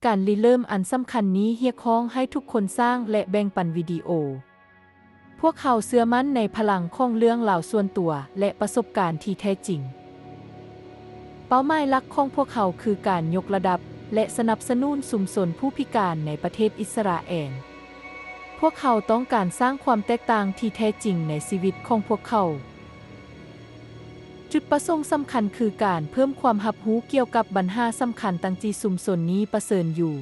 ການລິເລີ່ມອັນສຳຄັນນີ້ຮຽກຮ້ອງໃຫ້ທຸກຄົນສ້າງ ແລະ ແບ່ງປັນວິດີໂອ. ພວກເຮົາເຊື່ອໝັ້ນໃນພະລັງຂອງເລື່ອງລາວສ່ວນຕົວ ແລະ ປະສົບການທີ່ແທ້ຈິງ. ເປົ້າໝາຍຫຼັກຂອງພວກເຮົາຄືການຍົກລະດັບ ແລະ ສະໜັບສະໜູນຊຸມຊົນຜູ້ພິການໃນປະເທດອິດສະຣາແອນ. ພວກເຮົາຕ້ອງການສ້າງຄວາມແຕກຕ່າງທີ່ແທ້ຈິງໃນຊີວິດຂອງພວກເຂົາ. ຈຸດປະສົງສຳຄັນຄືການເພີ່ມຄວາມຮັບຮູ້ກ່ຽວກັບບັນຫາສຳຄັນຕ່າງທີ່ຊຸມຊົນນີ້ປະເຊີນຢູ່.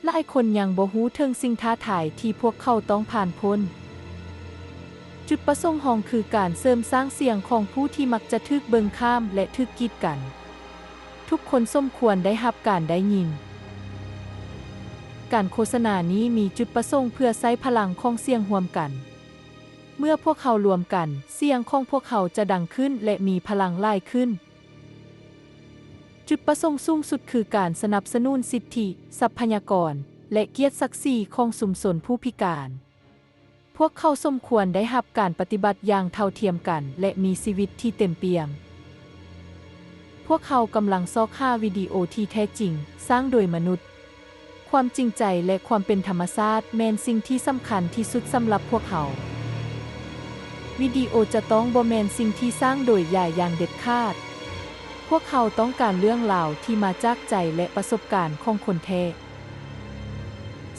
ຫຼາຍຄົນຍັງບໍ່ຮູ້ເຖິງສິ່ງທ້າທາຍທີ່ພວກເຂົາຕ້ອງຜ່ານພົ້ນ. ຈຸດປະສົງຮອງຄືການເສີມສ້າງສຽງຂອງຜູ້ທີ່ມັກຈະຖືກເບິ່ງຂ້າມ ແລະ ຖືກກີດກັນ. ທຸກຄົນສົມຄວນໄດ້ຮັບການໄດ້ຍິນ. ການໂຄສະນານີ້ມີຈຸດປະສົງເພື່ອໃຊ້ພະລັງຂອງສຽງຮ່ວມກັນ. ເມື່ອພວກເຮົາລວມກັນ, ສຽງຂອງພວກເຮົາຈະດັງຂຶ້ນ ແລະ ມີພະລັງຫຼາຍຂຶ້ນ. ຈຸດປະສົງສູງສຸດຄືການສະໜັບສະໜູນສິດທິ, ຊັບພະຍາກອນ ແລະ ກຽດສັກສີຂອງຊຸມຊົນຜູ້ພິການ. ພວກເຂົາສົມຄວນໄດ້ຮັບການປະຕິບັດຢ່າງເທົ່າທຽມກັນ ແລະ ມີຊີວິດທີ່ເຕັມປ່ຽມ. ພວກເຮົາກຳລັງຊອກຫາວິດີໂອທີ່ແທ້ຈິງ, ສ້າງໂດຍມະນຸດ. ຄວາມຈິງໃຈ ແລະ ຄວາມເປັນທຳມະຊາດແມ່ນສິ່ງທີ່ສຳຄັນທີ່ສຸດສຳລັບພວກເຮົາ. ວິດີໂອຈະຕ້ອງບໍ່ແມ່ນສິ່ງທີ່ສ້າງໂດຍເອໄອຢ່າງເດັດຂາດ. ພວກເຮົາຕ້ອງການເລື່ອງລາວທີ່ມາຈາກໃຈ ແລະ ປະສົບການຂອງຄົນແທ້.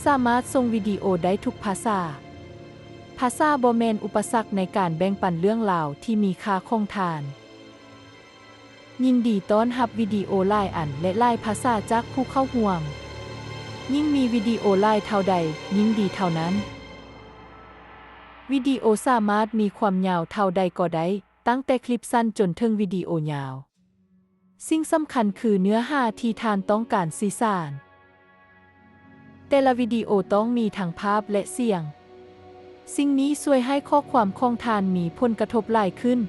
ສາມາດສົ່ງວິດີໂອໄດ້ທຸກພາສາ. ພາສາບໍ່ແມ່ນອຸປະສັກໃນການແບ່ງປັນເລື່ອງລາວທີ່ມີຄ່າຂອງທ່ານ. ຍິນດີຕ້ອນຮັບວິດີໂອຫຼາຍອັນ ແລະ ຫຼາຍພາສາຈາກຜູ້ເຂົ້າຮ່ວມ. ຍິ່ງມີວິດີໂອຫຼາຍເທົ່າໃດ, ຍິ່ງດີເທົ່ານັ້ນ. ວິດີໂອສາມາດມີຄວາມຍາວເທົ່າໃດກໍໄດ້, ຕັ້ງແຕ່ຄລິບສັ້ນຈົນເຖິງວິດີໂອຍາວ. ສິ່ງສຳຄັນຄືເນື້ອຫາທີ່ທ່ານຕ້ອງການສື່ສານ. ແຕ່ລະວິດີໂອຕ້ອງມີທັງພາບ ແລະ ສຽງ. ສິ່ງນີ້ຊ່ວຍໃຫ້ຂໍ້ຄວາມຂອງທ່ານມີຜົນກະທົບຫຼາຍຂຶ້ນ.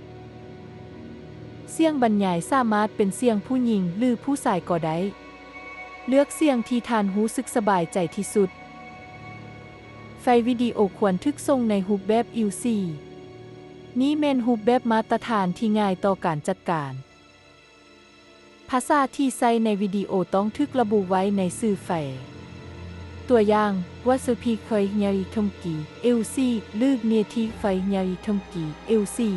ສຽງບັນຍາຍສາມາດເປັນສຽງຜູ້ຍິງ ຫຼື ຜູ້ຊາຍກໍໄດ້. ເລືອກສຽງທີ່ທ່ານຮູ້ສຶກສະບາຍໃຈທີ່ສຸດ. ໄຟລ໌ວິດີໂອຄວນຖືກສົ່ງໃນຮູບແບບ ເອັມພີສີ່. ນີ້ແມ່ນຮູບແບບມາດຕະຖານທີ່ງ່າຍຕໍ່ການຈັດການ. ພາສາທີ່ໃຊ້ໃນວິດີໂອຕ້ອງຖືກລະບຸໄວ້ໃນສື່ໄຟລ໌. ຕົວຢ່າງ, ວ່າສະພີເຄີຍຍາອີທອງກີ ເອັມພີສີ່ ຫຼື ເນທີໄຟຍາອີທອງກີ ເອັມພີສີ່.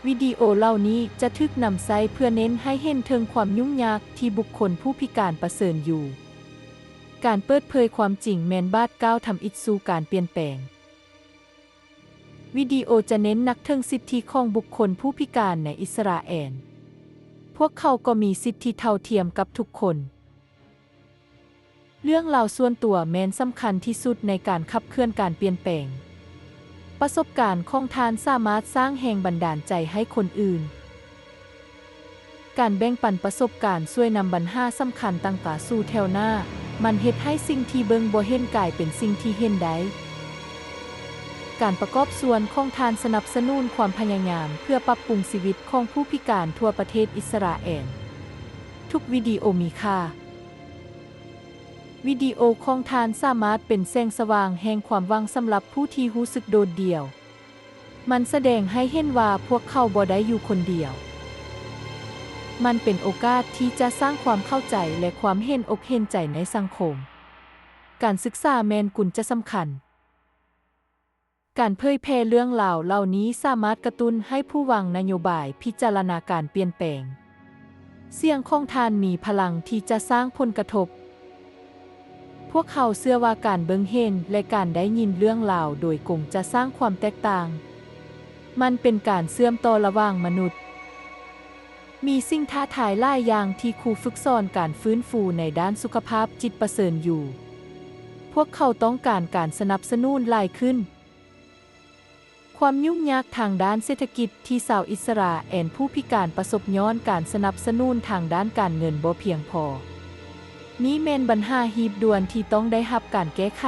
ວິດີໂອເຫຼົ່ານີ້ຈະຖືກນຳໃຊ້ເພື່ອເນັ້ນໃຫ້ເຫັນເຖິງຄວາມຫຍຸ້ງຍາກທີ່ບຸກຄົນຜູ້ພິການປະເຊີນຢູ່. ການເປີດເຜີຍຄວາມຈິງແມ່ນບາດກ້າວທຳອິດສູ່ການປ່ຽນແປງ. ວິດີໂອຈະເນັ້ນໜັກເຖິງສິດທິຂອງບຸກຄົນຜູ້ພິການໃນອິດສະຣາແອນ. ພວກເຂົາກໍມີສິດທິເທົ່າທຽມກັບທຸກຄົນ. ເລື່ອງລາວສ່ວນຕົວແມ່ນສຳຄັນທີ່ສຸດໃນການຂັບເຄື່ອນການປ່ຽນແປງ. ປະສົບການຂອງທ່ານສາມາດສ້າງແຮງບັນດານໃຈໃຫ້ຄົນອື່ນ. ການແບ່ງປັນປະສົບການຊ່ວຍນຳບັນຫາສຳຄັນຕ່າງໆສູ່ແຖວໜ້າ. ມັນເຮັດໃຫ້ສິ່ງທີ່ເບິ່ງບໍ່ເຫັນກາຍເປັນສິ່ງທີ່ເຫັນໄດ້. ການປະກອບສ່ວນຂອງທ່ານສະໜັບສະໜູນຄວາມພະຍາຍາມເພື່ອປັບປຸງຊີວິດຂອງຜູ້ພິການທົ່ວປະເທດອິດສະຣາແອນ. ທຸກວິດີໂອມີຄ່າ. ວິດີໂອຂອງທ່ານສາມາດເປັນແສງສະຫວ່າງແຫ່ງຄວາມຫວັງສຳລັບຜູ້ທີ່ຮູ້ສຶກໂດດດ່ຽວ. ມັນສະແດງໃຫ້ເຫັນວ່າພວກເຂົາບໍ່ໄດ້ຢູ່ຄົນດຽວ. ມັນເປັນໂອກາດທີ່ຈະສ້າງຄວາມເຂົ້າໃຈ ແລະ ຄວາມເຫັນອົກເຫັນໃຈໃນສັງຄົມ. ການສຶກສາແມ່ນກຸນແຈສຳຄັນ. ການເຜີຍແຜ່ເລື່ອງລາວເຫຼົ່ານີ້ສາມາດກະຕຸ້ນໃຫ້ຜູ້ວາງນະໂຍບາຍພິຈາລະນາການປ່ຽນແປງ. ສຽງຂອງທ່ານມີພະລັງທີ່ຈະສ້າງຜົນກະທົບ. ພວກເຮົາເຊື່ອວ່າການເບິ່ງເຫັນ ແລະ ການໄດ້ຍິນເລື່ອງລາວໂດຍກົງຈະສ້າງຄວາມແຕກຕ່າງ. ມັນເປັນການເຊື່ອມຕໍ່ລະຫວ່າງມະນຸດ. ມີສິ່ງທ້າທາຍຫຼາຍຢ່າງທີ່ຄູຝຶກສອນການຟື້ນຟູໃນດ້ານສຸຂະພາບຈິດປະເຊີນຢູ່. ພວກເຂົາຕ້ອງການການສະໜັບສະໜູນຫຼາຍຂຶ້ນ. ຄວາມຫຍຸ້ງຍາກທາງດ້ານເສດຖະກິດທີ່ຊາວອິດສະຣາແອນຜູ້ພິການປະສົບຍ້ອນການສະໜັບສະໜູນທາງດ້ານການເງິນບໍ່ພຽງພໍ. ນີ້ແມ່ນບັນຫາຮີບດ່ວນທີ່ຕ້ອງໄດ້ຮັບການແກ້ໄຂ.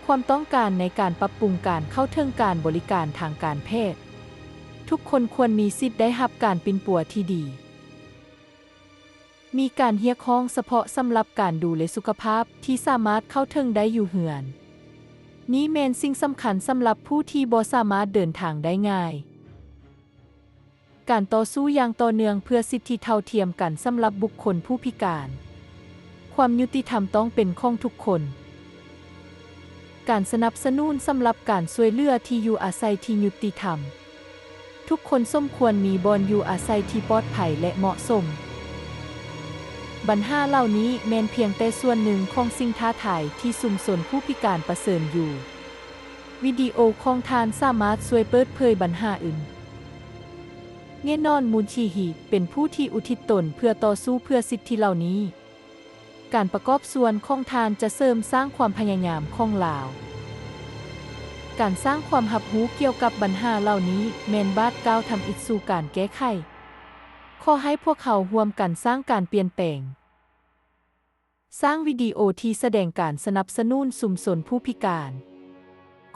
ຄວາມຕ້ອງການໃນການປັບປຸງການເຂົ້າເຖິງການບໍລິການທາງການແພດ. ທຸກຄົນຄວນມີສິດໄດ້ຮັບການປິ່ນປົວທີ່ດີ. ມີການຮຽກຮ້ອງສະເພາະສຳລັບການດູແລສຸຂະພາບທີ່ສາມາດເຂົ້າເຖິງໄດ້ຢູ່ເຮືອນ. ນີ້ແມ່ນສິ່ງສຳຄັນສຳລັບຜູ້ທີ່ບໍ່ສາມາດເດີນທາງໄດ້ງ່າຍ. ການຕໍ່ສູ້ຢ່າງຕໍ່ເນື່ອງເພື່ອສິດທິເທົ່າທຽມກັນສຳລັບບຸກຄົນຜູ້ພິການ. ຄວາມຍຸຕິທຳຕ້ອງເປັນຂອງທຸກຄົນ. ການສະໜັບສະໜູນສຳລັບການຊ່ວຍເຫຼືອທີ່ຢູ່ອາໄສທີ່ຍຸຕິທຳ. ທຸກຄົນສົມຄວນມີບ່ອນຢູ່ອາໄສທີ່ປອດໄພ ແລະ ເໝາະສົມ. ບັນຫາເຫຼົ່ານີ້ແມ່ນພຽງແຕ່ສ່ວນໜຶ່ງຂອງສິ່ງທ້າທາຍທີ່ຊຸມຊົນຜູ້ພິການປະເຊີນຢູ່. ວິດີໂອຂອງທ່ານສາມາດຊ່ວຍເປີດເຜີຍບັນຫາອື່ນ. ແນ່ນອນ ມູນຊີຮີເປັນຜູ້ທີ່ອຸທິດຕົນເພື່ອຕໍ່ສູ້ເພື່ອສິດທິເຫຼົ່ານີ້. ການປະກອບສ່ວນຂອງທ່ານຈະເສີມສ້າງຄວາມພະຍາຍາມຂອງລາວ. ການສ້າງຄວາມຮັບຮູ້ກ່ຽວກັບບັນຫາເຫຼົ່ານີ້ແມ່ນບາດກ້າວທຳອິດສູ່ການແກ້ໄຂ. ຂໍໃຫ້ພວກເຮົາຮ່ວມກັນສ້າງການປ່ຽນແປງ. ສ້າງວິດີໂອທີ່ສະແດງການສະໜັບສະໜູນຊຸມຊົນຜູ້ພິການ.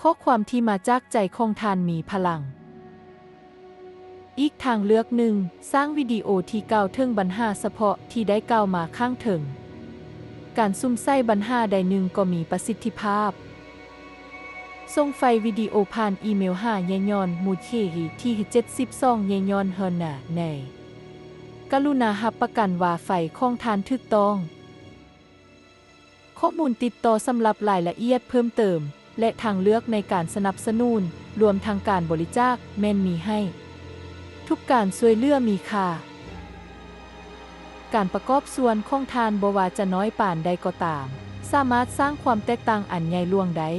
ຂໍ້ຄວາມທີ່ມາຈາກໃຈຂອງທ່ານມີພະລັງ. ອີກທາງເລືອກໜຶ່ງ, ສ້າງວິດີໂອທີ່ກ່າວເຖິງບັນຫາສະເພາະທີ່ໄດ້ກ່າວມາຂ້າງເທິງ. ການສຸມໃສ່ບັນຫາໃດໜຶ່ງກໍມີປະສິດທິພາບ. ສົ່ງໄຟລ໌ວິດີໂອຜ່ານອີເມວຫາ ຍາຍອນ ມູເຄຮີ ທີ່ ເຈັດສິບສອງ ຍາຍອນ ເຮີນາ ໃນ. ກະລຸນາຮັບປະກັນວ່າໄຟລ໌ຂອງທ່ານຖືກຕ້ອງ. ຂໍ້ມູນຕິດຕໍ່ສຳລັບລາຍລະອຽດເພີ່ມເຕີມ ແລະ ທາງເລືອກໃນການສະໜັບສະໜູນ, ລວມທັງການບໍລິຈາກ, ແມ່ນມີໃຫ້. ທຸກການຊ່ວຍເຫຼືອມີຄ່າ. ການປະກອບສ່ວນຂອງທ່ານ, ບໍ່ວ່າຈະນ້ອຍປານໃດກໍຕາມ, ສາມາດສ້າງຄວາມແຕກຕ່າງອັນໃຫຍ່ຫຼວງໄດ້.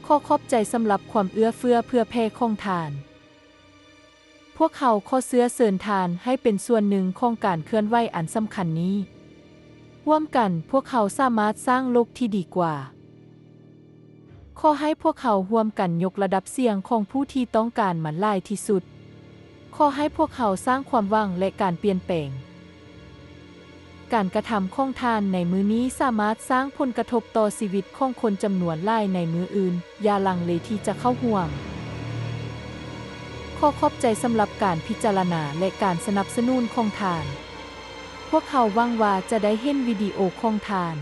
ຂໍຂອບໃຈສຳລັບຄວາມເອື້ອເຟື້ອເຜື່ອແຜ່ຂອງທ່ານ. ພວກເຮົາຂໍເຊື້ອເຊີນທ່ານໃຫ້ເປັນສ່ວນໜຶ່ງຂອງການເຄື່ອນໄຫວອັນສຳຄັນນີ້. ຮ່ວມກັນ, ພວກເຮົາສາມາດສ້າງໂລກທີ່ດີກວ່າ. ຂໍໃຫ້ພວກເຮົາຮ່ວມກັນຍົກລະດັບສຽງຂອງຜູ້ທີ່ຕ້ອງການມັນຫຼາຍທີ່ສຸດ. ຂໍໃຫ້ພວກເຮົາສ້າງຄວາມຫວັງ ແລະ ການປ່ຽນແປງ. ການກະທຳຂອງທ່ານໃນມື້ນີ້ສາມາດສ້າງຜົນກະທົບຕໍ່ຊີວິດຂອງຄົນຈຳນວນຫຼາຍໃນມື້ອື່ນ. ຢ່າລັງເລທີ່ຈະເຂົ້າຮ່ວມ. ຂໍຂອບໃຈສຳລັບການພິຈາລະນາ ແລະ ການສະໜັບສະໜູນຂອງທ່ານ. ພວກເຮົາຫວັງວ່າຈະໄດ້ເຫັນວິດີໂອຂອງທ່ານ.